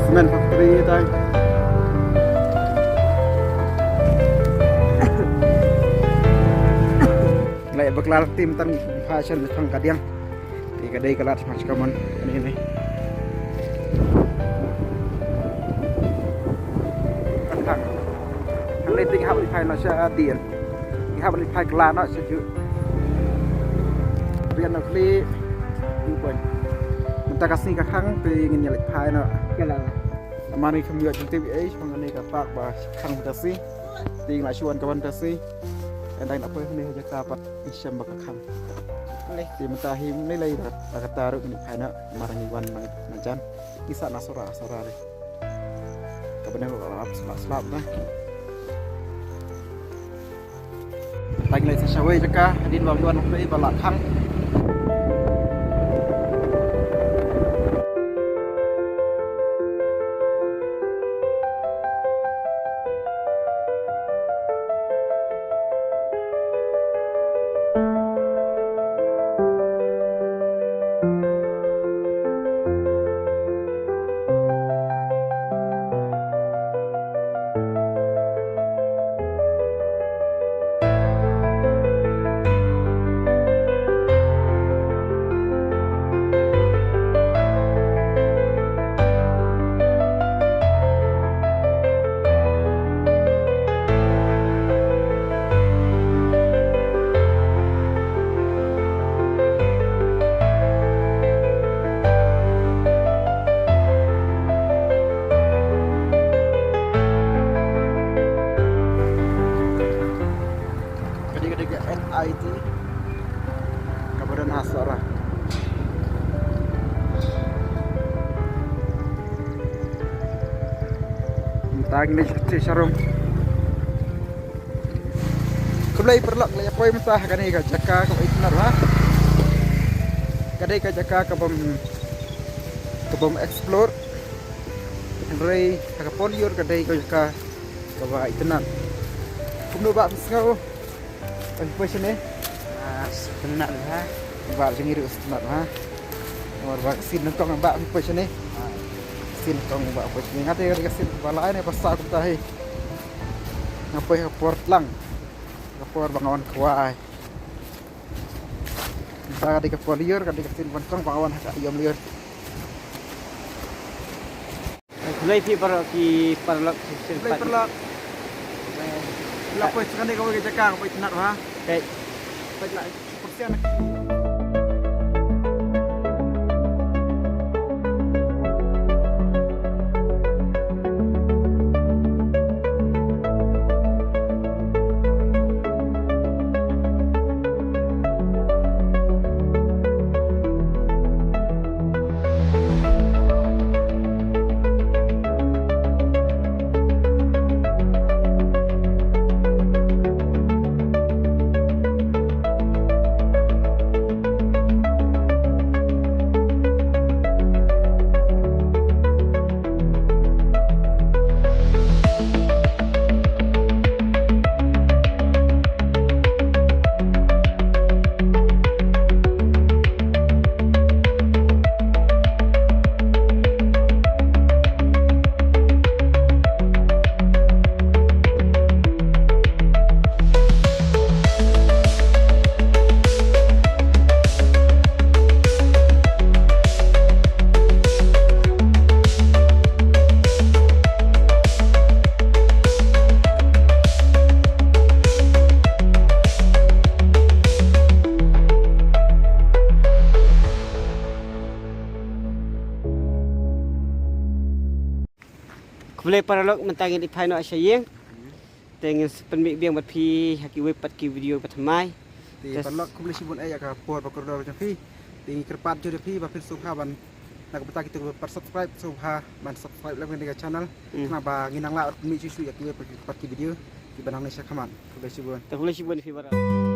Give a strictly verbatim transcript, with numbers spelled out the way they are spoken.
Men factory tai. Lai baklar tim tan fashion thang kadiang. Te ka dei ka lad smash kamon. Ni ni. Thang. Thang lai ting hap li phai na sha dien. Ngi hap ban leit phai kylla noh sha juh. Biang noh kli. Mynta ka sngi ka khang te ngin ïa leit phai noh. Kylla. Namar ngi kham ïoh jingtip ei sha kane ka park ba khang mynta sngi. Te ngi la shu wan ka ban mynta sngi. Ynda ngi la poi hangne ha jaka pat ngi shem ba ka khang. Te mynta hi mynne lei da kata ruh ngin phai noh. Namar ngi wan na jan. Ngi sah na Sora, Sora lei. Ka bneng ruh ka slap slap na. Tang lei sa shawei jaka hadien ba wan pei ba la khang. Ka dei ka dei ka N I T. Ka ba don ha Sora. Mynta ngi leit sha rum. Khublei paralok, leit poi mynta ha kane ka jaka kaba itynnad bha. Ka dei ka jaka kabym, kabym explore. Hynrei ha ka por lyiur ka dei ka jaka kaba itynnad. Kumno ba phi sngew? Phi poi shane? Ah, itynnad bha. Ba jong ngi ruh itynnad bha. Namar ba ka sien nyngkong ba phi poi shane. Ah, sien nyngkong ba poi shane. Nga te ka sien ba lai ne ba sa kumta hi. Nga poi ha por tlang. Ka por ba nga wan kwai. Mynta ka dei ka por lyiur, ka dei ka sien nyngkong ba nga wan ha ka aïom lyiur. Khublei phi paralok ki paralok ki sien. Khublei pat paralok. La poi sa kane kawei ka jaka kaba itynnad bha. Peit. Peit la. Khublei paralok, mynta ngin ïa phai noh sha ïing. Te ngin sa pynmih biang bad phi ha kiwei pat ki video ba thymmai. Te paralok, khublei shibun eh ïa ka por ba kordor jong phi. Te ngi kyrpad jur ïa phi ba phin sngewbha ban, na ka bynta kito kiba pat subscribe, sngewbha ban subscribe lem ïa ka channel. Hmm. Khnang ba ngin nang lah pynmih shuh shuh ïa kiwei pat ki video kiba nang leit sha khmat. Khublei shibun. Te khublei shibun ïa phi paralok.